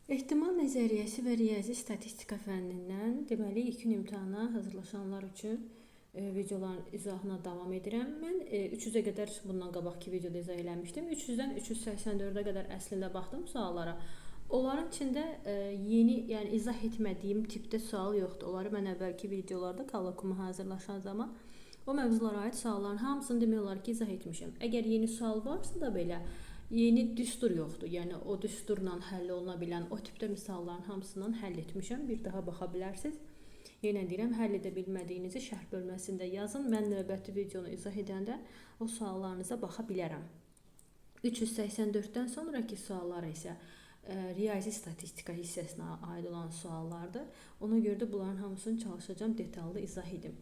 Ehtimal nəzəriyyəsi və riyazi statistika fənnindən deməli ilkin imtahana hazırlaşanlar üçün videoların izahına davam edirəm. Mən 300-ə qədər bundan qabaqki videoda izah eləmişdim. 300-dən 384-ə qədər əslində baxdım suallara. Onların içində yeni, yəni izah etmədiyim tipdə sual yoxdur. Onları mən əvvəlki videolarda kollokuma hazırlaşan zaman o mövzulara aid sualların hamısını demək olar ki, izah etmişəm. Əgər yeni sual varsa da belə yeni düstur yoxdur. Yəni o düsturla həll oluna bilən o tipdə misalların hamısından həll etmişəm. Bir daha baxa bilərsiniz. Yenə deyirəm, həll edə bilmədiyinizi şərh bölməsində yazın. Mən növbəti videonu izah edəndə o suallarınıza baxa bilərəm. 384-dən sonraki suallar isə riyazi statistika hissəsinə aid olan suallardır. Ona görə də bunların hamısını çalışacağam detallı izah edim.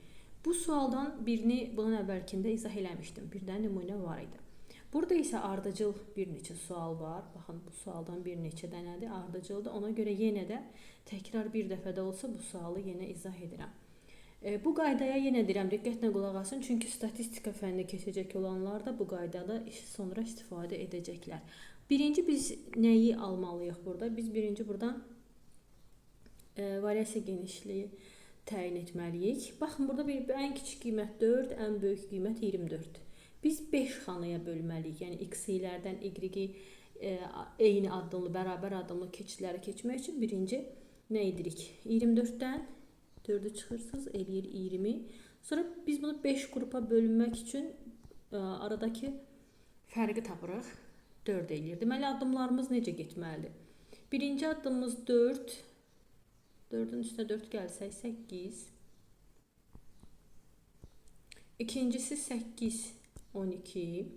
Bu sualdan birini bundan əvvəlkində izah eləmişdim. Bir də nümunə var idi. Burada isə ardıcıl bir neçə sual var. Baxın, bu sualdan bir neçə dənədir, ardıcıldır. Ona görə yenə də təkrar bir dəfə də olsa bu sualı yenə izah edirəm. Bu qaydaya yenə deyirəm, diqqətlə qulaq asın. Çünki statistika fənni keçəcək olanlar da bu qaydada sonra istifadə edəcəklər. Birinci biz nəyi almalıyıq burada? Biz birinci buradan variasiya genişliyi təyin etməliyik. Baxın, burada bir ən kiçik qiymət 4, ən böyük qiymət 24. Biz 5 xanaya bölməliyik. Yəni x-lərdən y-i eyni addımlı, bərabər addımlı keçidləri keçmək üçün birinci nə edirik? 24-dən 4-ü çıxırsınız, eləyir 20. Sonra biz bunu 5 qrupa bölünmək üçün aradakı fərqi tapırıq. 4 eləyir. Deməli, addımlarımız necə getməlidir? Birinci addımımız 4. 4-ün üstünə 4 gəlsək 8. İkincisi 8. 12.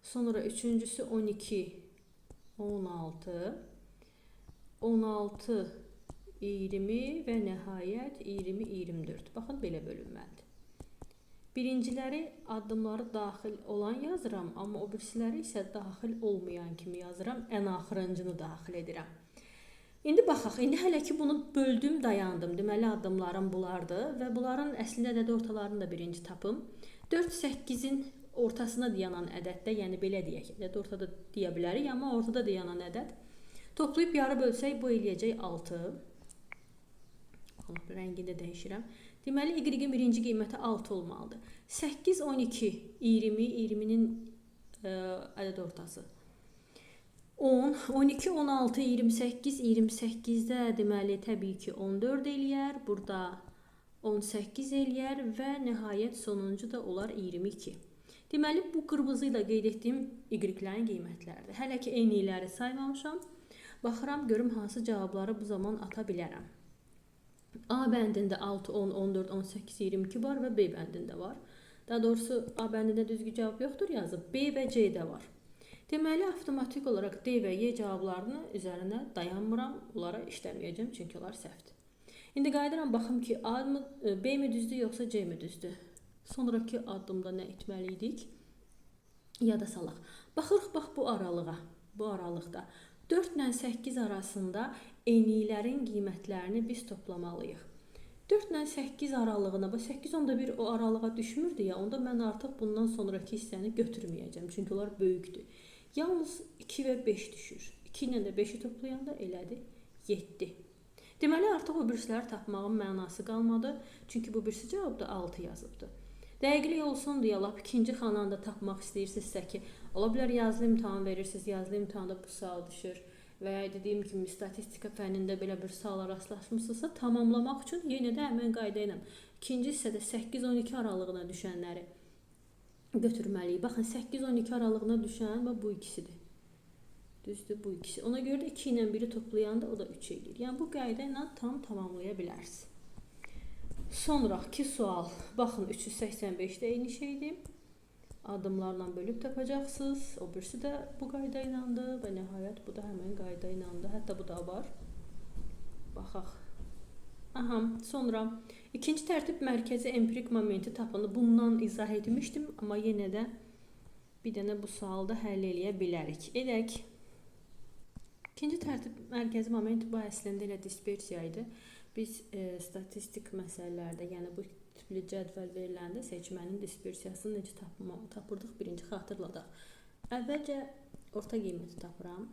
Sonra üçüncüsü 12, 16, 16, 20 və nəhayət 20, 24. Baxın, belə bölünməlidir. Birinciləri addımları daxil olan yazıram, amma o birisiləri isə daxil olmayan kimi yazıram. Ən axırıncını daxil edirəm. İndi baxaq. İndi hələ ki bunu böldüm, dayandım. Deməli, addımlarım bunlardır və bunların əslində ədəd ortalarını da birinci tapım. 4, 8-in ortasına dayanan ədəddə, yəni belə deyək, ədəd ortada deyə bilərik, amma ortada dayanan ədəd. Toplayıb yarı bölsək, bu eləyəcək 6. Rəngini də dəyişirəm. Deməli, y-in birinci qiyməti 6 olmalıdır. 8, 12, 20, 20-nin ədəd ortası. 10, 12, 16, 28, 28-də deməli, təbii ki, 14 eləyər. Burada 18 eləyər və nəhayət sonuncu da olar 22. Deməli, bu qırmızı ilə qeyd etdiyim y-lərin qiymətləridir. Hələ ki, eyniləri saymamışam. Baxıram, görüm hansı cavabları bu zaman ata bilərəm. A bəndində 6, 10, 14, 18, 22 var və B bəndində var. Daha doğrusu, A bəndində düzgün cavab yoxdur yazıb. B və C-də var. Deməli, avtomatik olaraq D və Y cavablarını üzərinə dayanmıram. Onlara işləməyəcəm, çünki onlar səhvdir. İndi qayıdıram, baxım ki, A mı, B mi düzdür, yoxsa C mi düzdür? Sonraki addımda nə etməli idik? Yada salaq. Baxırıq, bax bu aralığa, bu aralıqda. 4 ilə 8 arasında eynilərin qiymətlərini biz toplamalıyıq. 4 ilə 8 aralığına, bu 8,1 o aralığa düşmürdü ya, onda mən artıq bundan sonraki hissəni götürməyəcəm, çünki onlar böyükdür. Yalnız 2 və 5 düşür. 2 ilə də 5-i toplayanda elədi 7. Deməli, artıq o birisləri tapmağın mənası qalmadı. Çünki bu birisi cavabda 6 yazıbdı. Dəqiqlik olsun deyə lap ikinci xananı da tapmaq istəyirsinizsə ki, ola bilər yazılı imtahan verirsiniz, yazılı imtahanda bu sual düşür və ya dediyim kimi statistika fənnində belə bir suala rastlaşmısınızsa, tamamlamaq üçün yenə də həmin qayda ilə ikinci hissədə 8-12 aralığına düşənləri götürməliyik. Baxın, 8-12 aralığına düşən bax, bu ikisidir. Düzdür, bu ikisi. Ona görə də 2 ilə 1-i toplayanda o da 3 eləyir. Yəni, bu qayda ilə tam tamamlaya bilərsiniz. Sonraki sual. Baxın, 385-də eyni şeydir. Addımlarla bölüb tapacaqsınız. O birisi də bu qayda ilandır və nəhayət bu da həmin qayda ilandır. Hətta bu da var. Baxaq. Aha, sonra ikinci tərtib mərkəzi empirik momenti tapını bundan izah etmişdim, amma yenə də bir dənə bu sualı da həll eləyə bilərik. Edək. İkinci tərtib mərkəzi moment bu əslində elə dispersiya idi. Biz statistik məsələlərdə, yəni bu tipli cədvəl veriləndə seçmənin dispersiyasını necə tapırdıq birinci xatırladaq. Əvvəlcə orta qiyməti tapıram.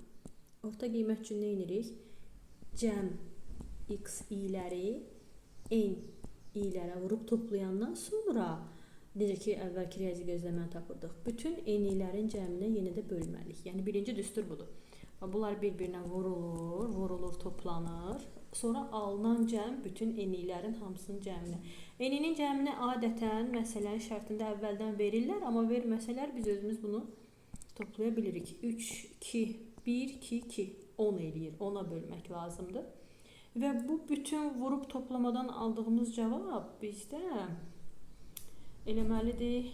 Orta qiymət üçün nə edirik? Cəm x i-ləri n i-lərə vurub toplayandan sonra, necə ki, əvvəlki riyazi gözləməni tapırdıq, bütün n-lərin cəminə yenə də bölməliyik. Yəni, birinci düstur budur. Bunlar bir-birinə vurulur, vurulur, toplanır. Sonra alınan cəm bütün n-lərin hamısının cəminə. N-nin cəminə adətən, məsələnin şərtində əvvəldən verirlər, amma verməsələr biz özümüz bunu toplaya bilirik. 3, 2, 1, 2, 2, 10 eləyir. 10-a bölmək lazımdır. Və bu bütün vurub toplamadan aldığımız cavab bizdə eləməlidir.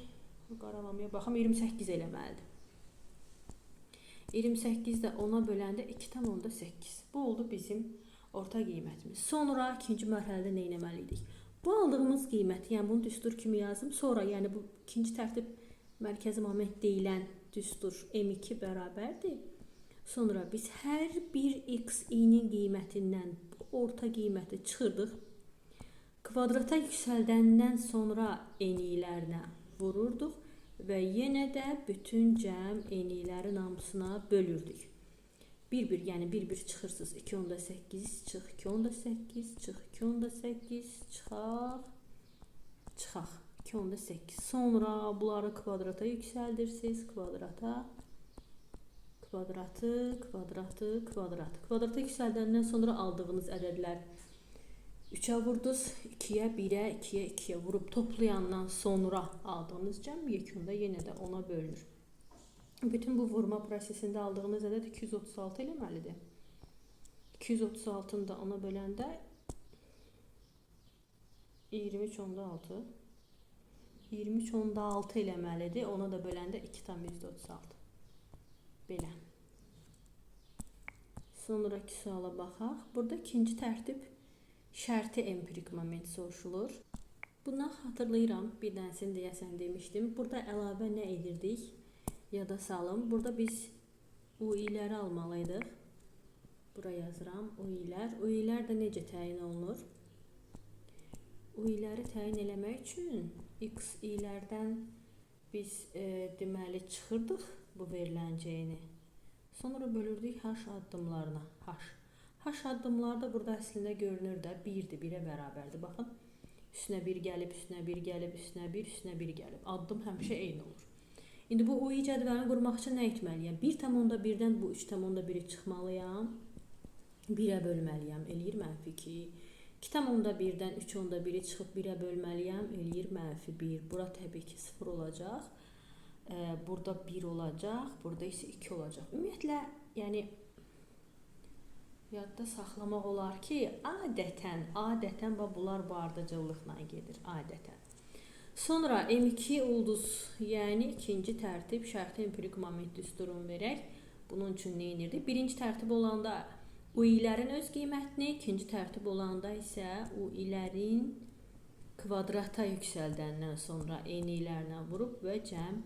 Qaralamaya baxım, 28 eləməlidir. 28 də 10-a böləndə 2,8. Bu oldu bizim orta qiymətimiz. Sonra ikinci mərhələdə nə etməliydik? Bu aldığımız qiyməti, yəni bunu düstur kimi yazdım. Sonra, yəni bu ikinci tərtib mərkəzi moment deyilən düstur M2 bərabərdir. Sonra biz hər bir x i-nin qiymətindən orta qiyməti çıxırdıq. Kvadrata yüksəldəndən sonra n-lərlə vururduq və yenə də bütün cəm n-lərin hamısına bölürdük. Bir-bir, yəni bir-bir çıxırsınız. 2,8 çıx, 2,8 çıx, 2,8 çıxaq, çıxaq. 2,8. Sonra bunları kvadrata yüksəldirsiniz. Kvadrata, kvadratı, kvadratı, kvadrat. Kvadrata yüksəldəndən sonra aldığınız ədədlər 3-ə vurdunuz, 2-yə, 1-ə, 2-yə, 2-yə vurub toplayandan sonra aldığınız cəm yekunda yenə də 10-a bölünür. Bütün bu vurma prosesində aldığınız ədəd 236 eləməlidir. 236-nı da 10-a böləndə 23,6. 23,6 eləməlidir. Ona da böləndə 2,36. Belə. Sonraki suala baxaq. Burada ikinci tərtib şərti empirik moment soruşulur. Bundan xatırlayıram, bir dənəsini deyəsən demişdim. Burada əlavə nə edirdik? Yada salım. Burada biz UI-ləri almalıydıq. Bura yazıram UI-lər. UI-lər də necə təyin olunur? UI-ləri təyin eləmək üçün x i-lərdən biz deməli çıxırdıq bu verilən c-ni. Sonra bölürdük h addımlarına. H. H addımları da burada əslində görünür də 1-dir, 1-ə bərabərdir. Baxın, üstünə 1 gəlib, üstünə 1 gəlib, üstünə 1, üstünə 1 gəlib. Addım həmişə eyni olur. İndi bu UI cədvəlini qurmaq üçün nə etməliyəm? 1,1-dən bu 3,1-i çıxmalıyam. 1-ə bölməliyəm, eləyir mənfi 2. 2,1-dən 3,1-i çıxıb 1-ə bölməliyəm, eləyir mənfi 1. Bura təbii ki 0 olacaq. Burada 1 olacaq, burada isə 2 olacaq. Ümumiyyətlə, yəni yadda saxlamaq olar ki, adətən bunlar bu ardıcıllıqla gedir, adətən. Sonra M2 ulduz, yəni ikinci tərtib şərti empirik moment düsturunu verək. Bunun üçün nə edirdik? Birinci tərtib olanda UI-lərin öz qiymətini, ikinci tərtib olanda isə UI-lərin kvadrata yüksəldəndən sonra n-lərlə vurub və cəm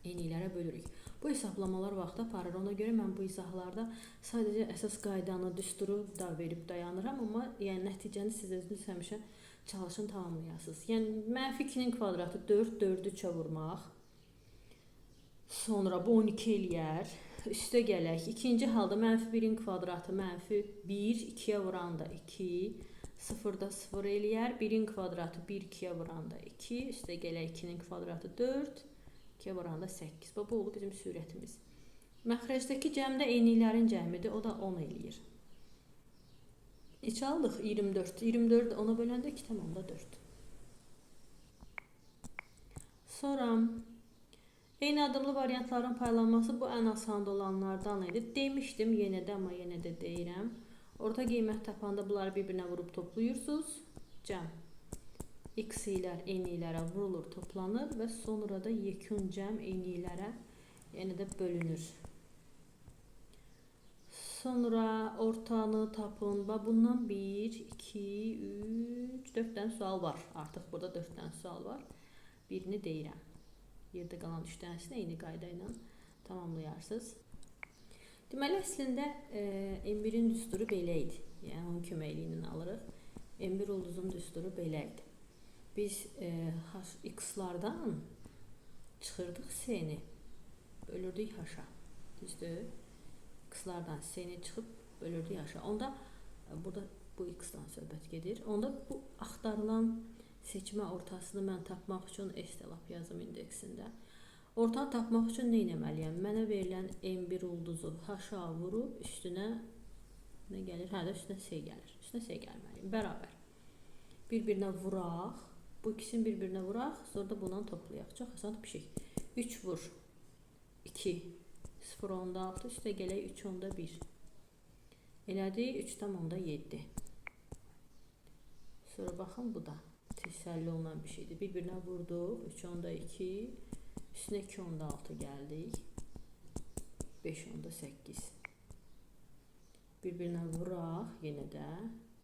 n-lərə bölürük. Bu hesablamalar vaxt aparır. Ona görə mən bu izahlarda sadəcə əsas qaydanı, düsturu da verib dayanıram, amma yəni nəticəni siz özünüz həmişə çalışın tamamlayasınız. Yəni mənfi 2-nin kvadratı 4, 4-ü 3-ə vurmaq. Sonra bu 12 eləyər. Üstə gələk. İkinci halda mənfi 1-in kvadratı mənfi 1, 2-yə vuranda 2, 0-da 0 eləyər. 1-in kvadratı 1, 2-yə vuranda 2, üstə gələk 2-nin kvadratı 4, 2-yə vuranda 8. Bu oldu bizim sürətimiz. Məxrəcdəki cəm də eynilərin cəmidir. O da 10 eləyir. Neçə aldıq? 24. 24 10-a böləndə 2,4. Sonra eyni addımlı variantların paylanması bu ən asan olanlardan idi. Demişdim yenə də, amma yenə də deyirəm. Orta qiymət tapanda bunları bir-birinə vurub toplayırsınız. Cəm x ilə n-lərə vurulur, toplanır və sonra da yekun cəm n-lərə yenə də bölünür. Sonra ortanı tapın. Bax, bundan 1, 2, 3, 4 dənə sual var. Artıq burada 4 dənə sual var. Birini deyirəm. Yerdə qalan 3 dənəsini eyni qayda ilə tamamlayarsınız. Deməli, əslində M1-in düsturu belə idi. Yəni, onun köməkliyi ilə alırıq. M1 ulduzun düsturu belə idi. Biz x-lardan çıxırdıq S-ni. Bölürdük H-a. Düzdür? X-lardan S-ni çıxıb bölürdük H-a. Onda burada bu X-dan söhbət gedir. Onda bu axtarılan seçmə ortasını mən tapmaq üçün S-də lap yazım indeksində. Ortanı tapmaq üçün nə etməliyəm? Mənə verilən M1 ulduzu H-a vurub üstünə nə gəlir? Hə də üstünə S gəlir. Üstünə S gəlməliyim. Bərabər. Bir-birinə vuraq. Bu ikisini bir-birinə vuraq. Sonra da bundan toplayaq. Çox asan bir şey. 3 vur 2 0,6 üstə gələk 3,1. Elədi 3,7. Sonra baxın bu da təsəlli olunan bir şeydir. Bir-birinə vurduq. 3,2 üstünə 2,6 gəldik. 5,8. Bir-birinə vuraq. Yenə də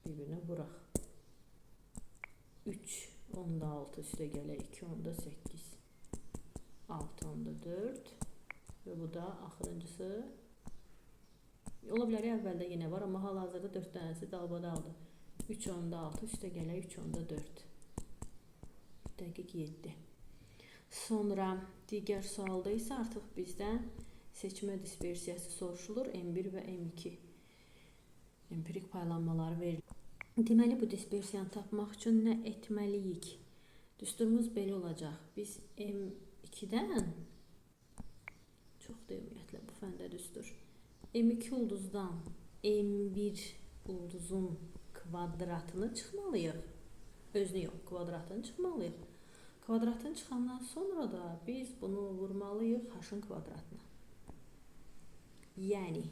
bir-birinə vuraq. 3,6 üstə gələk 2,8. 6,4. Və bu da axırıncısı. Ola bilər əvvəldə yenə var, amma hal-hazırda 4 dənəsi dalbadaldır. 3,6 üstə gələk 3,4. Dəqiq 7. Sonra digər sualda isə artıq bizdən seçmə dispersiyası soruşulur. M1 və M2 empirik paylanmaları verilir. Deməli, bu dispersiyanı tapmaq üçün nə etməliyik? Düsturumuz belə olacaq. Biz M2-dən, çox da ümumiyyətlə bu fəndə düstur, M2 ulduzdan M1 ulduzun kvadratını çıxmalıyıq. Özünü yox, kvadratını çıxmalıyıq. Kvadratını çıxandan sonra da biz bunu vurmalıyıq H-ın kvadratına. Yəni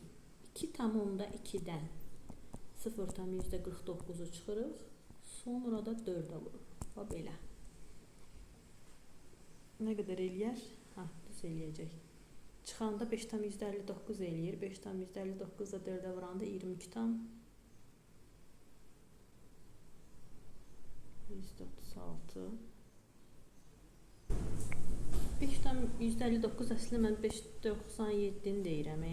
2,2-dən 0,49-u çıxırıq. Sonra da 4-ə vururuq. Bax belə. Nə qədər eləyər? Ha, düz eləyəcək. Çıxanda 5,59 eləyir. 5,59 da 4-ə vuranda 22,36. 5,59 əslində mən 5,97-ni deyirəm.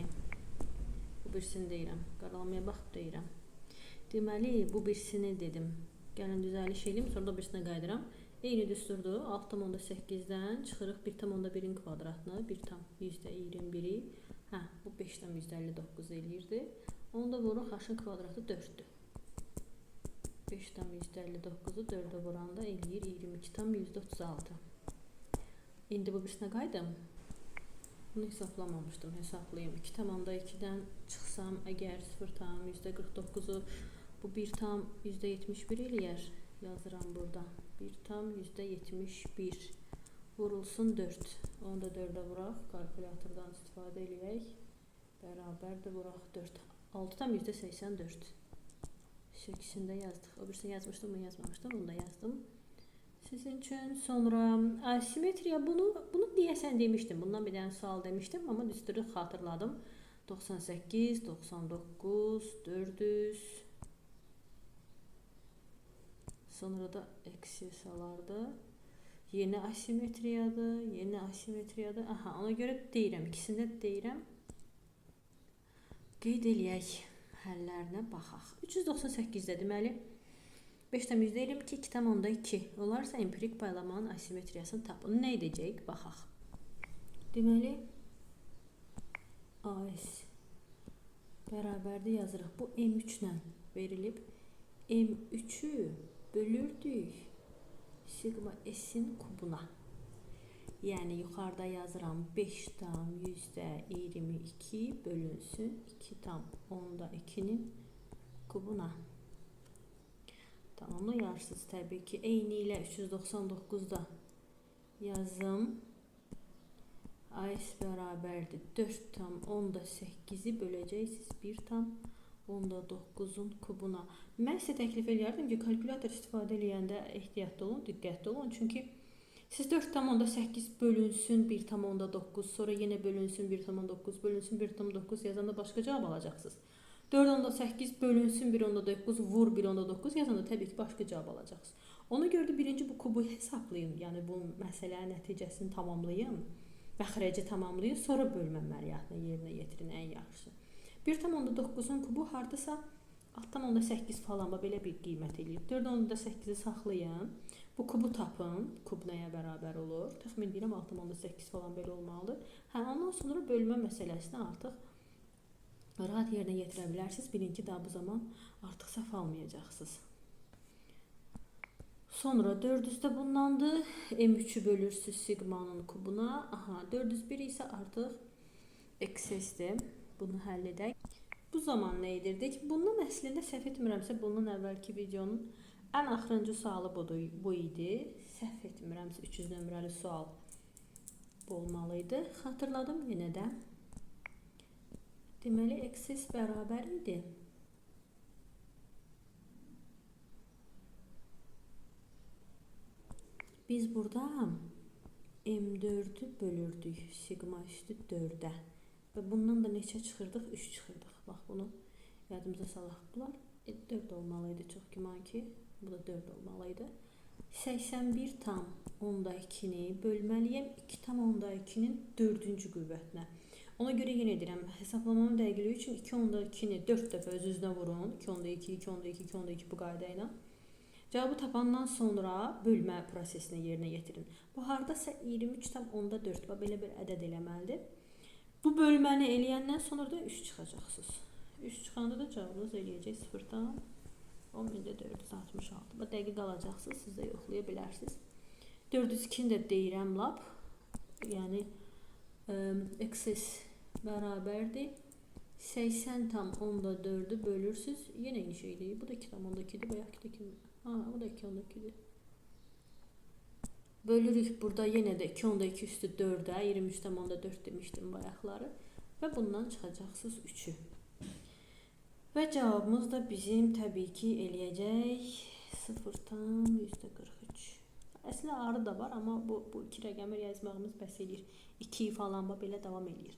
Bu birisini deyirəm. Qaralamaya baxıb deyirəm. Deməli, bu birisini dedim. Gəlin düzəliş eləyim, sonra da birisinə qayıdıram. Eyni düsturdur. 6,8-dən çıxırıq 1,1-in kvadratını, 1,21-i. Hə, bu 5,59 eləyirdi. Onu da vururuq H-ın kvadratı 4-dür. 5,59-u 4-ə vuranda eləyir 22,36. İndi bu birisinə qayıdım. Bunu hesablamamışdım. Hesablayayım. 2,2-dən çıxsam, əgər 0,49-u bu 1,71 eləyər. Yazıram burada. 1,71 vurulsun 4. Onu da 4-ə vuraq. Kalkulyatordan istifadə eləyək. Bərabərdir vuraq 4. 6,84. 8-də yazdıq. O birisini yazmışdım, bunu yazmamışdım. Bunu da yazdım sizin üçün. Sonra asimetriya, bunu deyəsən demişdim. Bundan bir dənə sual demişdim, amma düsturu xatırladım. 98, 99, 400. Sonra da eksi salardı. Yeni asimetriyadır, yeni asimetriyadır. Aha, ona görə deyirəm, ikisində də deyirəm. Qeyd eləyək, həllərinə baxaq. 398-də deməli 5,22, 2,2 olarsa empirik paylamanın asimetriyasını tapın. Nə edəcəyik? Baxaq. Deməli, AS bərabərdir yazırıq. Bu M3 ilə verilib. M3-ü bölürdük sigma S-in kubuna. Yəni, yuxarıda yazıram 5,22 bölünsün 2,2-nin kubuna. Tamamlayarsınız təbii ki. Eyni ilə 399-da yazım. AS bərabərdir 4,8-i böləcəksiniz 1,9-un kubuna. Mən sizə təklif eləyərdim ki, kalkulyator istifadə eləyəndə ehtiyatlı olun, diqqətli olun. Çünki siz 4,8 bölünsün 1,9, sonra yenə bölünsün 1,9, bölünsün 1,9 yazanda başqa cavab alacaqsınız. 4,8 bölünsün 1,9 vur 1,9 yazanda təbii ki, başqa cavab alacaqsınız. Ona görə də birinci bu kubu hesablayın. Yəni bu məsələnin nəticəsini tamamlayın, məxrəci tamamlayın, sonra bölmə əməliyyatını yerinə yetirin ən yaxşısı. 1,9-un kubu hardasa 6,8 falan belə bir qiymət eləyir. 4,8-i saxlayın. Bu kubu tapın. Kub nəyə bərabər olur? Təxmin edirəm 6,8 falan belə olmalıdır. Hə, ondan sonra bölmə məsələsini artıq Rahat yerinə yetirə bilərsiniz. Bilin ki, daha bu zaman artıq səhv almayacaqsınız. Sonra 400 də bundandır. M3-ü bölürsünüz sigmanın kubuna. Aha, 401 isə artıq XS-dir. Bunu həll edək. Bu zaman nə edirdik? Bundan əslində səhv etmirəmsə, bundan əvvəlki videonun ən axırıncı sualı budur, bu idi. Səhv etmirəmsə 300 nömrəli sual bu olmalı idi. Xatırladım yenə də. Deməli, XS bərabər idi. Biz burada M4-ü bölürdük sigma üstü 4-ə. Və bundan da neçə çıxırdıq? 3 çıxırdıq. Bax, bunu yadımıza salaq. Bunlar 4 olmalı idi, çox güman ki. Bu da 4 olmalı idi. 81,2-ni bölməliyəm 2,2-nin 4-cü qüvvətinə. Ona görə yenə deyirəm, hesablamamın dəqiqliyi üçün 2,2-ni 4 dəfə öz-özünə vurun. 2,2, 2,2, 2,2 bu qayda ilə. Cavabı tapandan sonra bölmə prosesini yerinə yetirin. Bu hardasa 23,4, bax, belə bir ədəd eləməlidir. Bu bölməni eləyəndən sonra da 3 çıxacaqsınız. 3 çıxanda da cavabınız eləyəcək 0,10466. Bax, dəqiq alacaqsınız, siz də yoxlaya bilərsiniz. 402-ni də deyirəm lap. Yəni, XS bərabərdir. 80,4-ü bölürsünüz. Yenə eyni şeydir. Bu da 2,2-dir. Bayaq ki də 2. Ha, bu da 2,2-dir. Bölürük burada yenə də 2,2 üstü 4-ə. 23,4 demişdim bayaqları. Və bundan çıxacaqsınız 3-ü. Və cavabımız da bizim təbii ki eləyəcək 0,43. Əslində arı da var, amma bu iki rəqəmi yazmağımız bəs eləyir. 2 falan bax, belə davam eləyir.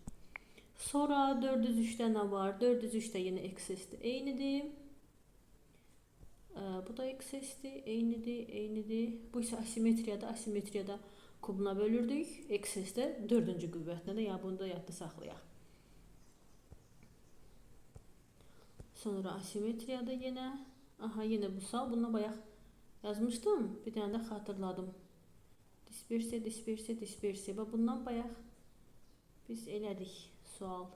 Sonra 403-də nə var? 403-də yenə XS-dir, eynidir. Bu da XS-dir, eynidir, eynidir. Bu isə asimetriyada, asimetriyada kubuna bölürdük. XS-də 4-cü qüvvətinə də, yəni bunu da yadda saxlayaq. Sonra asimetriyada yenə, aha, yenə bu sual. Bununla bayaq yazmışdım. Bir dənə də xatırladım. Dispersiya, dispersiya, dispersiya. Bax, bundan bayaq biz elədik sual.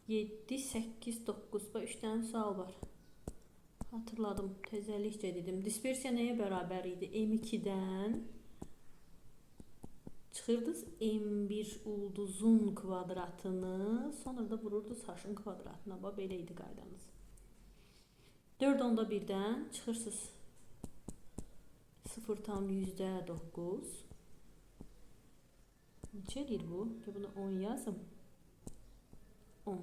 7, 8, 9. Bax, 3 dənə sual var. Xatırladım, təzəlikcə dedim. Dispersiya nəyə bərabər idi? M2-dən çıxırdınız M1 ulduzun kvadratını, sonra da vururdunuz H-ın kvadratına. Bax, belə idi qaydamız. 4,1-dən çıxırsınız 0,9. Neçə eləyir bu? Ki, bunu 10 yazım. 10.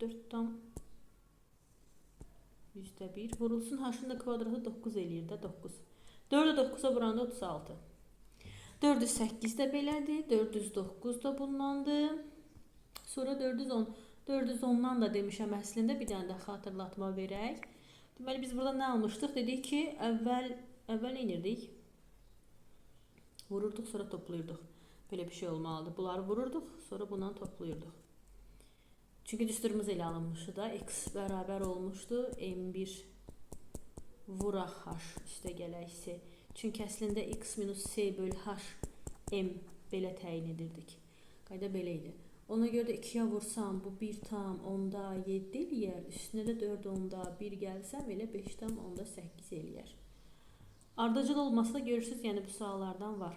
4,1 vurulsun. H-ın da kvadratı 9 eləyir də, 9. 4-ü 9-a vuranda 36. 408 də belədir. 409 da bundandır. Sonra 410. 410-dan da demişəm əslində, bir dənə də xatırlatma verək. Deməli, biz burada nə almışdıq? Dedik ki, əvvəl nə edirdik? Vururduq, sonra toplayırdıq. Belə bir şey olmalıdır. Bunları vururduq, sonra bundan toplayırdıq. Çünki düsturumuz elə alınmışdı da. X bərabər olmuşdu. M1 vuraq H üstə gələk C. Çünki əslində X minus C böl H M belə təyin edirdik. Qayda belə idi. Ona görə də 2-yə vursam bu 1,7 eləyər. Üstünə də 4,1 gəlsəm elə 5,8 eləyər. Ardıcıl olması da görürsünüz, yəni bu suallardan var.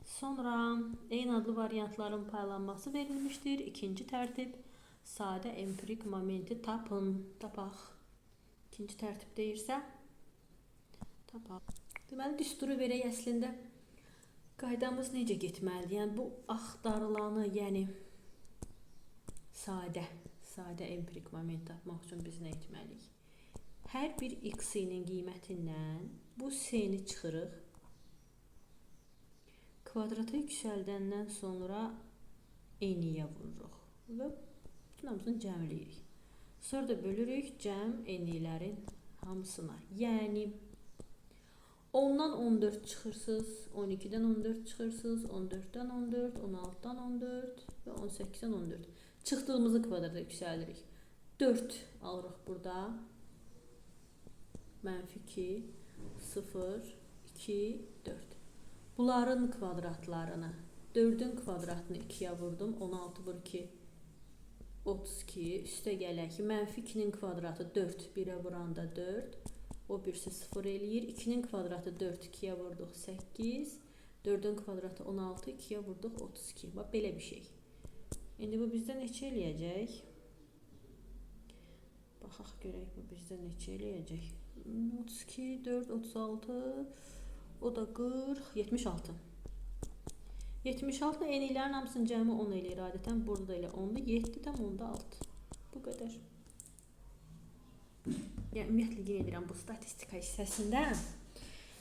Sonra eyni adlı variantların paylanması verilmişdir. İkinci tərtib sadə empirik momenti tapın, tapaq. İkinci tərtib deyirsə tapaq. Deməli, düsturu verək əslində. Qaydamız necə getməlidir? Yəni, bu axtarılanı, yəni sadə empirik moment tapmaq üçün biz nə etməliyik? Hər bir x-inin qiymətindən bu c-ni çıxırıq. Kvadrata yüksəldəndən sonra n-yə vururuq və bütün hamısını cəmləyirik. Sonra da bölürük cəm n-lərin hamısına. Yəni 10-dan 14 çıxırsınız, 12-dən 14 çıxırsınız, 14-dən 14, 16-dan 14 və 18-dən 14. Çıxdığımızı kvadrata yüksəldirik. 4 alırıq burada. Mənfi 2, 0, 2, 4. Bunların kvadratlarını, 4-ün kvadratını 2-yə vurdum. 16 vur 2, 32, üstə gələk ki, mənfi 2-nin kvadratı 4, 1-ə vuranda 4, o birisi 0 eləyir. 2-nin kvadratı 4, 2-yə vurduq 8, 4-ün kvadratı 16, 2-yə vurduq 32. Bax, belə bir şey. İndi bu bizdə neçə eləyəcək? Baxaq görək, bu bizdə neçə eləyəcək? 32, 4, 36, o da 40, 76. 76 eynilərin hamısının cəmi 10 eləyir adətən. Burada da elə 10-dur. 7,6. Bu qədər. Yəni, ümumiyyətlə, yenə deyirəm, bu statistika hissəsində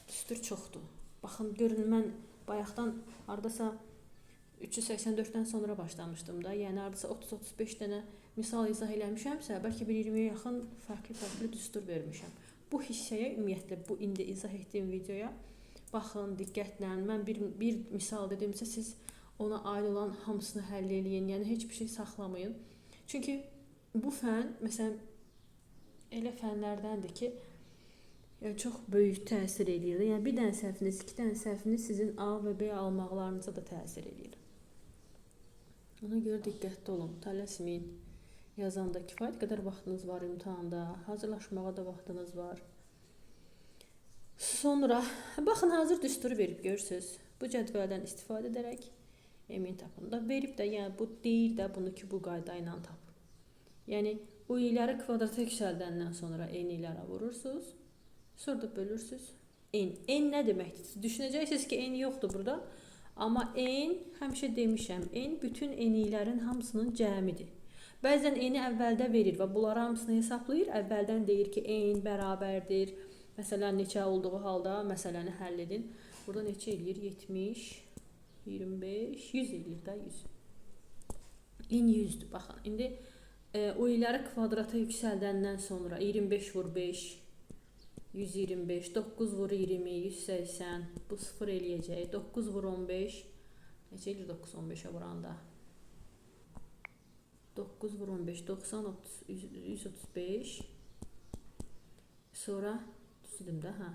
düstur çoxdur. Baxın, görün, mən bayaqdan haradasa 384-dən sonra başlamışdım da. Yəni, haradasa 30-35 dənə misal izah eləmişəmsə, bəlkə bir 20-yə yaxın fərqli-fərqli düstur vermişəm. Bu hissəyə, ümumiyyətlə, bu indi izah etdiyim videoya baxın, diqqətlə. Mən bir misal dedimsə, siz ona aid olan hamısını həll eləyin. Yəni, heç bir şey saxlamayın. Çünki bu fən, məsələn, elə fənlərdəndir ki, yəni, çox böyük təsir eləyir. Yəni, bir dənə səhviniz, iki dənə səhviniz sizin A və B almaqlarınıza da təsir eləyir. Ona görə diqqətli olun, tələsməyin. Yazanda kifayət qədər vaxtınız var imtahanda, hazırlaşmağa da vaxtınız var. Sonra, baxın, hazır düsturu verib görürsünüz. Bu cədvəldən istifadə edərək emin tapın da. Verib də, yəni bu deyir də bunu ki, bu qayda ilə tap. Yəni, o i'ləri kvadrata yüksəldəndən sonra eynilərə vurursunuz. Sonra da bölürsünüz. N. N nə deməkdir? Siz düşünəcəksiniz ki, N yoxdur burada. Amma N, həmişə demişəm, N bütün n-lərin hamısının cəmidir. Bəzən N-i əvvəldə verir və bunları hamısını hesablayır. Əvvəldən deyir ki, N bərabərdir. Məsələn, neçə olduğu halda məsələni həll edin. Burada neçə eləyir? 70, 25, 100 eləyir də, 100. N 100-dür. Baxın, indi o i'ləri kvadrata yüksəldəndən sonra 25 vur 5, 125, 9 vur 20, 180, bu 0 eləyəcək. 9 vur 15, neçə eləyir 9, 15-ə vuranda? 9 vur 15, 90, 30, 135. Sonra, düz dedim də, hə,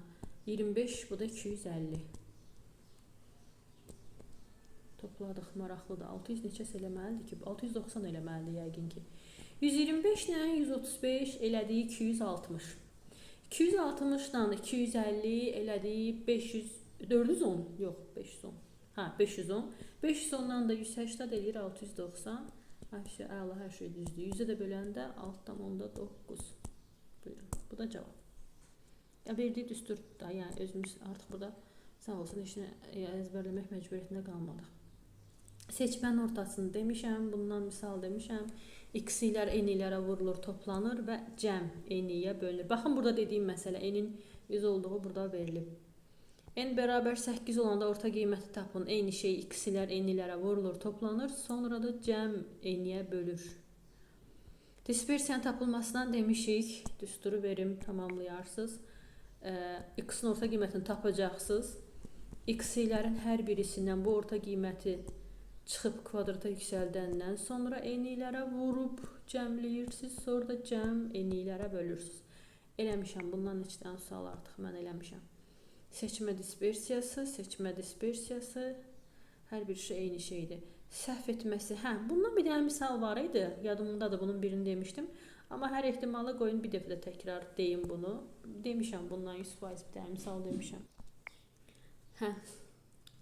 25, bu da 250. Topladıq, maraqlıdır. 600 neçəsə eləməlidir ki? 690 eləməlidir yəqin ki. 125 ilə 135 elədiyi 260. 260 ilə 250 elədiyi 500, 410, yox, 510. Hə, 510. 510-dan da 180 eləyir 690. Hər şey, əla, hər şey düzdür. 100-ə də böləndə 6,9. Buyurun, bu da cavab. Ya, verdiyi düstur da, yəni özümüz artıq burada sağ olsun heç nə əzbərləmək məcburiyyətində qalmadıq. Seçmənin ortasını demişəm, bundan misal demişəm. X-lər N-lərə vurulur, toplanır və cəm N-yə bölünür. Baxın, burada dediyim məsələ N-in 100 olduğu burada verilib. N bərabər 8 olanda orta qiyməti tapın. Eyni şey X-lər N-lərə vurulur, toplanır, sonra da cəm N-yə bölür. Dispersiyanın tapılmasından demişik, düsturu verim, tamamlayarsınız. X-in orta qiymətini tapacaqsınız. X-lərin hər birisindən bu orta qiyməti çıxıb kvadrata yüksəldəndən sonra N-lərə vurub cəmləyirsiniz, sonra da cəm N-lərə bölürsünüz. Eləmişəm, bundan neçə dənə sual artıq mən eləmişəm. Seçmə dispersiyası, seçmə dispersiyası, hər bir şey eyni şeydir. Səhv etməsi, hə, bundan bir dənə misal var idi, yadımdadır, bunun birini demişdim. Amma hər ehtimala qoyun bir dəfə də təkrar deyim bunu. Demişəm, bundan 100% bir dənə misal demişəm. Hə,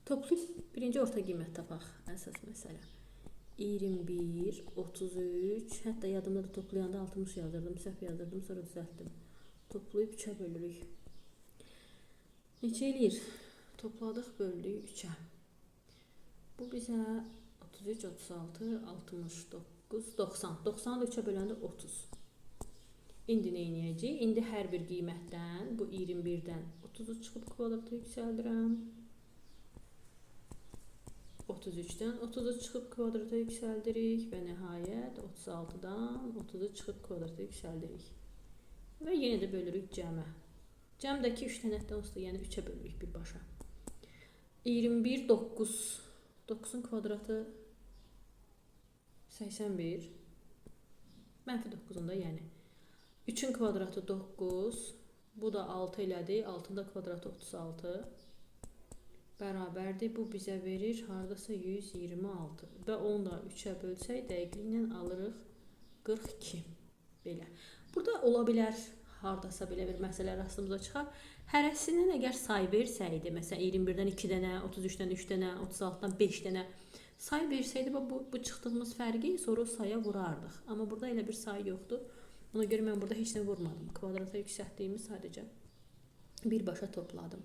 toplayıb birinci orta qiymət tapaq, əsas məsələ. 21, 33, hətta yadımda da toplayanda 60 yazırdım, səhv yazırdım, sonra düzəltdim. Toplayıb 3-ə bölürük. Neçə eləyir? Topladıq, böldük 3-ə. Bu bizə 33, 36, 69, 90. 90-ı da 3-ə böləndə 30. İndi nə edəcəyik? İndi hər bir qiymətdən, bu 21-dən 30-u çıxıb kvadrata yüksəldirəm. 33-dən 30-u çıxıb kvadrata yüksəldirik və nəhayət 36-dan 30-u çıxıb kvadrata yüksəldirik. Və yenə də bölürük cəmə. Cəmdəki 3 dənətdən olsa, yəni 3-ə bölürük birbaşa. 21, 9. 9-un kvadratı 81. Mənfi 9-un da, yəni. 3-ün kvadratı 9. Bu da 6 elədi. 6-nın da kvadratı 36. Bərabərdir. Bu bizə verir hardasa 126. Və onu da 3-ə bölsək dəqiqliklə alırıq 42. Belə. Burada ola bilər hardasa belə bir məsələ rastımıza çıxar. Hərəsindən əgər say versəydi, məsələn 21-dən 2 dənə, 33-dən 3 dənə, 36-dan 5 dənə say versəydi, bu çıxdığımız fərqi sonra o saya vurardıq. Amma burada elə bir say yoxdur. Ona görə mən burada heç nə vurmadım. Kvadrata yüksəltdiyimi sadəcə birbaşa topladım.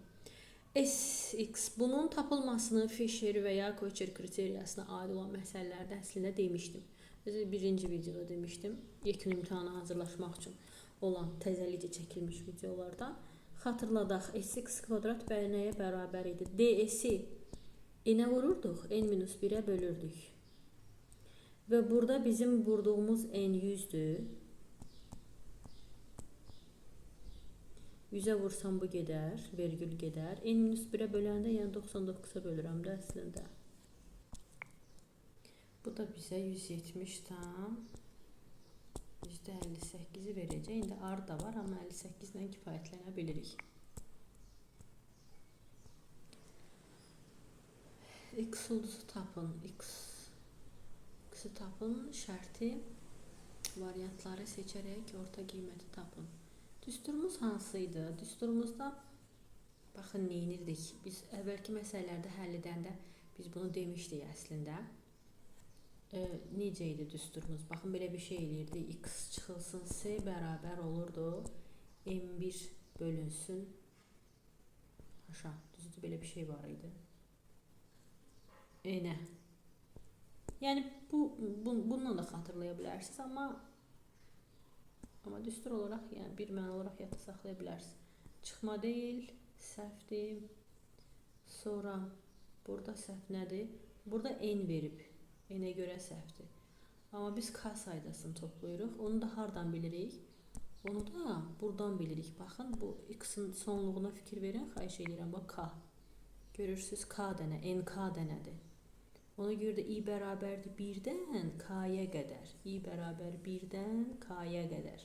SX bunun tapılmasını Fisher və ya Kocher kriteriyasına aid olan məsələlərdə əslində demişdim. Özü birinci videoda demişdim. Yekun imtahana hazırlaşmaq üçün olan təzəlikcə çəkilmiş videolardan. Xatırladaq, SX kvadrat nəyə bərabər idi? DS-i n-ə vururduq, n-1-ə bölürdük. Və burada bizim vurduğumuz n 100-dür. 100-ə vursam bu gedər, vergül gedər. N-1-ə böləndə, yəni 99-a bölürəm də əslində. Bu da bizə 170 tam %58-i verəcək. İndi R da var, amma 58 ilə kifayətlənə bilirik. X ulduzu tapın. X-i tapın şərti variantları seçərək orta qiyməti tapın. Düsturumuz hansı idi? Düsturumuzda baxın nə edirdik? Biz əvvəlki məsələlərdə həll edəndə biz bunu demişdik əslində. Necə idi düsturumuz? Baxın belə bir şey eləyirdi. X çıxılsın S bərabər olurdu. M1 bölünsün. Aşağı. Düzdür, belə bir şey var idi. N-ə. Yəni bununla da xatırlaya bilərsiniz, amma düstur olaraq, yəni bir məna olaraq yadda saxlaya bilərsiniz. Çıxma deyil, səhvdir. Sonra burada səhv nədir? Burada N verib. N-ə görə səhvdir. Amma biz K saydasını toplayırıq. Onu da hardan bilirik? Onu da buradan bilirik. Baxın, bu X-in sonluğuna fikir verin. Xahiş edirəm. Bax, K. Görürsünüz, K dənə, NK dənədir. Ona görə də I bərabərdir 1-dən K-ya qədər. I bərabər 1-dən K-ya qədər.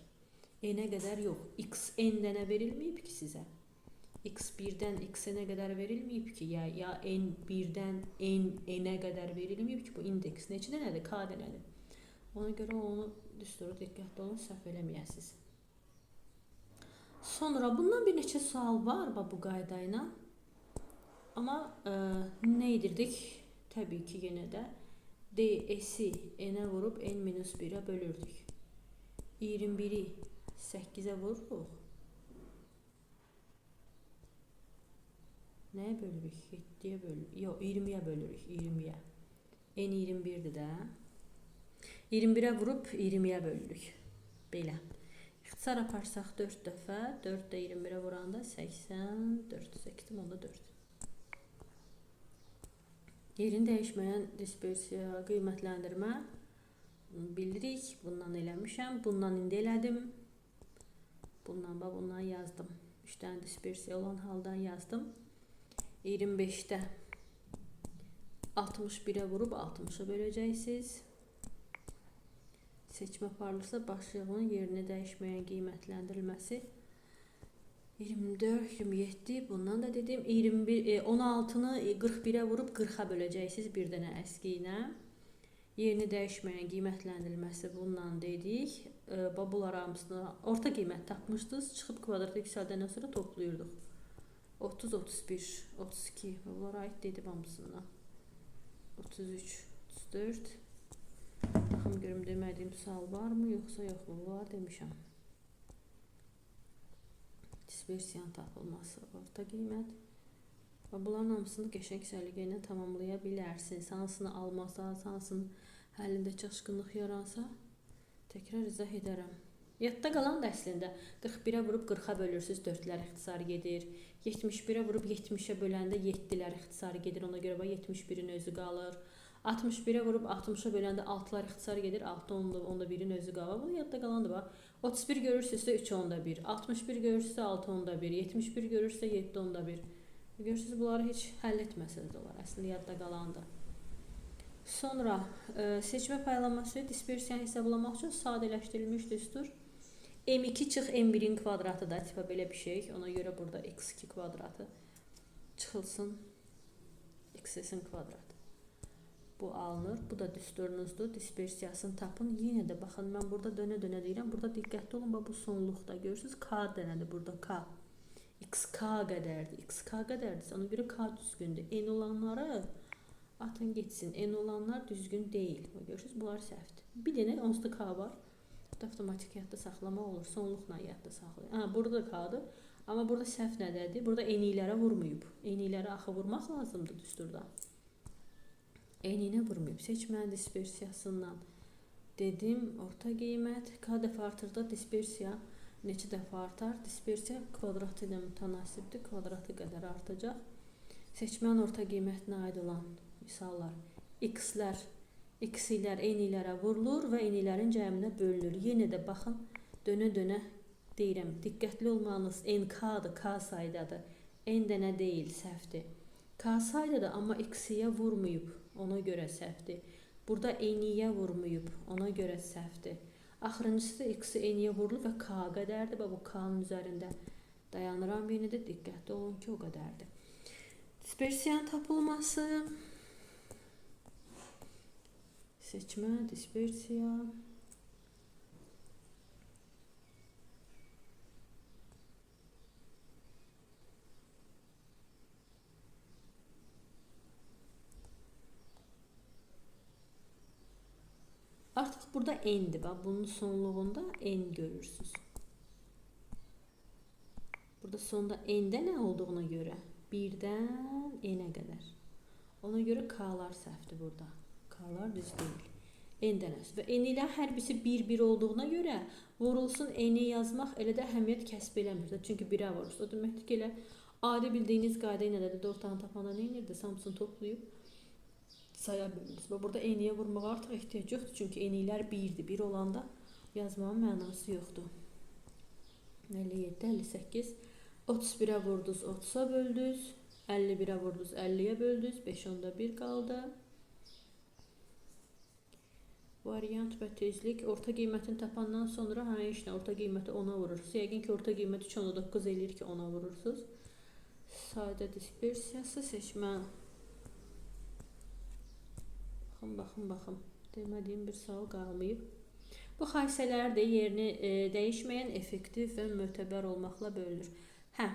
N-ə qədər yox. X N dənə verilməyib ki sizə. X 1-dən X N-ə qədər verilməyib ki, ya N 1-dən N N-ə qədər verilməyib ki, bu indeks neçə dənədir? K dənədir. Ona görə onu düsturu diqqətli olun, səhv eləməyəsiniz. Sonra bundan bir neçə sual var bu qayda ilə. Amma nə edirdik? Təbii ki, yenə də DS-i N-ə vurub N-1-ə bölürdük. 21-i 8-ə vururuq. Nəyə bölürük? 7-yə bölürük. Yox, 20-yə bölürük. 20-yə. N 21-dir də. 21-ə vurub 20-yə bölürük. Belə. İxtisar aparsaq 4 dəfə. 4 də 21-ə vuranda 84. 8,4. Yerini dəyişməyən dispersiya qiymətləndirmə bilirik. Bundan eləmişəm. Bundan indi elədim. Bundan bax, bundan yazdım. 3 dənə dispersiya olan haldan yazdım. 25-də 61-ə vurub 60-a böləcəksiniz. Seçmə aparılırsa başlığının yerini dəyişməyən qiymətləndirilməsi 24, 27, bundan da dedim. 21, 16-nı 41-ə vurub 40-a böləcəksiniz bir dənə əski ilə. Yerini dəyişməyən qiymətləndirilməsi bununla dedik. Bunlar hamısını orta qiymət tapmışdınız. Çıxıb kvadrata yüksəldəndən sonra toplayırdıq. 30, 31, 32. Bunlara aid dedim hamısından. 33, 34. Baxım görüm demədiyim sual varmı, yoxsa yoxmu? Var demişəm. Dispersiyanın tapılması, orta qiymət. Və bunların hamısını qəşəng səliqə ilə tamamlaya bilərsiniz. Hansını almasa, hansının həllində çaşqınlıq yaransa, təkrar izah edərəm. Yadda qalan da əslində 41-ə vurub 40-a bölürsünüz, 4-lər ixtisar gedir. 71-ə vurub 70-ə böləndə 7-lər ixtisar gedir. Ona görə bax 71-in özü qalır. 61-ə vurub 60-a böləndə 6-lar ixtisar gedir. 6,1-in özü qalır. Bu yadda qalandır bax. 31 görürsünüzsə 3,1, 61 görürsünüzsə 6,1, 71 görürsünüzsə 7,1. Görürsünüz, bunları heç həll etməsəniz də olar. Əslində yadda qalandır. Sonra seçmə paylanması dispersiyanı hesablamaq üçün sadələşdirilmiş düstur. M2 çıx M1-in kvadratı da tipa belə bir şey. Ona görə burada x2 kvadratı çıxılsın. XS-in kvadratı. Bu alınır. Bu da düsturunuzdur. Dispersiyasını tapın. Yenə də baxın, mən burada dönə-dönə deyirəm. Burada diqqətli olun. Bax, bu sonluqda görürsünüz. K dənədir burada. K. XK qədərdir. XK qədərdirsə, ona görə K düzgündür. N olanları atın getsin. N olanlar düzgün deyil. Bax, görürsünüz, bunlar səhvdir. Bir dənə onsuz da K var. Bu da avtomatik yadda saxlamaq olur. Sonluqla yadda saxlayın. Ha, burada da K-dır. Amma burada səhv nədədir? Burada N-lərə vurmayıb. N-lərə axı vurmaq lazımdır düsturda. N-nə vurmayıb. Seçmənin dispersiyasından dedim. Orta qiymət. K dəfə artırda dispersiya neçə dəfə artar? Dispersiya kvadratı ilə mütənasibdir. Kvadratı qədər artacaq. Seçmənin orta qiymətinə aid olan misallar. X-lər, X-lər N-lərə vurulur və N-lərin cəminə bölünür. Yenə də baxın, dönə-dönə deyirəm. Diqqətli olmalınız. NK-dır, K saydadır. N dənə deyil, səhvdir. K saydadır, amma X-yə vurmayıb. Ona görə səhvdir. Burada N-yə vurmayıb. Ona görə səhvdir. Axırıncısı da X-i N-yə vurulur və K qədərdir. Bax, bu K-nın üzərində dayanıram. Yenə də diqqətli olun ki, o qədərdir. Dispersiyanın tapılması. Seçmə, dispersiya. Artıq burada N-dir. Bax, bunun sonluğunda N görürsünüz. Burada sonda N-də nə olduğuna görə 1-dən N-ə qədər. Ona görə K-lar səhvdir burada. K-lar düz deyil. N dənəsi. Və N ilə hər birisi 1-1 olduğuna görə vurulsun N-i yazmaq elə də əhəmiyyət kəsb eləmir. Çünki 1-ə vurursunuz. O deməkdir ki, elə adi bildiyiniz qayda ilə də ortanı tapanda nə edirdi? Hamısını toplayıb saya bilirsiniz. Və burada N-yə vurmağa artıq ehtiyac yoxdur. Çünki N-lər 1-dir. 1 olanda yazmağın mənası yoxdur. 57, 58, 31-ə vurdunuz, 30-a böldünüz. 51-ə vurdunuz, 50-yə böldünüz. 5.1 qaldı. Variant və tezlik. Orta qiymətini tapandan sonra hə, heç nə, orta qiyməti 10-a vurursunuz. Yəqin ki, orta qiymət 3.9 eləyir ki, 10-a vurursunuz. Sadə dispersiyası seçmə. Baxın, baxın, baxın. Demədiyim bir sual qalmayıb. Bu xassələr də yerini dəyişməyən, effektiv və mötəbər olmaqla bölünür. Hə.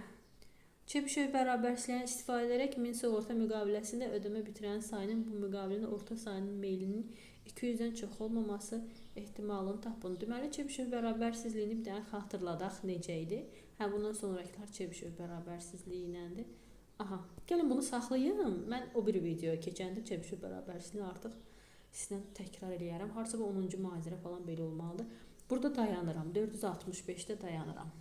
Çebişev bərabərsizliyindən istifadə edərək min sığorta müqaviləsində ödəmə bitirən sayının bu müqavilənin orta sayının meylinin 200-dən çox olmaması ehtimalını tapın. Deməli, Çebişev bərabərsizliyini bir dənə xatırladaq necə idi? Hə, bundan sonrakılar Çebişev bərabərsizliyi iləndir. Aha, gəlin bunu saxlayım. Mən o bir videoya keçəndə Çebişev bərabərsizliyini artıq sizlə təkrar eləyərəm. Harasa bu 10-cu mühazirə falan belə olmalıdır. Burada dayanıram. 465-də dayanıram.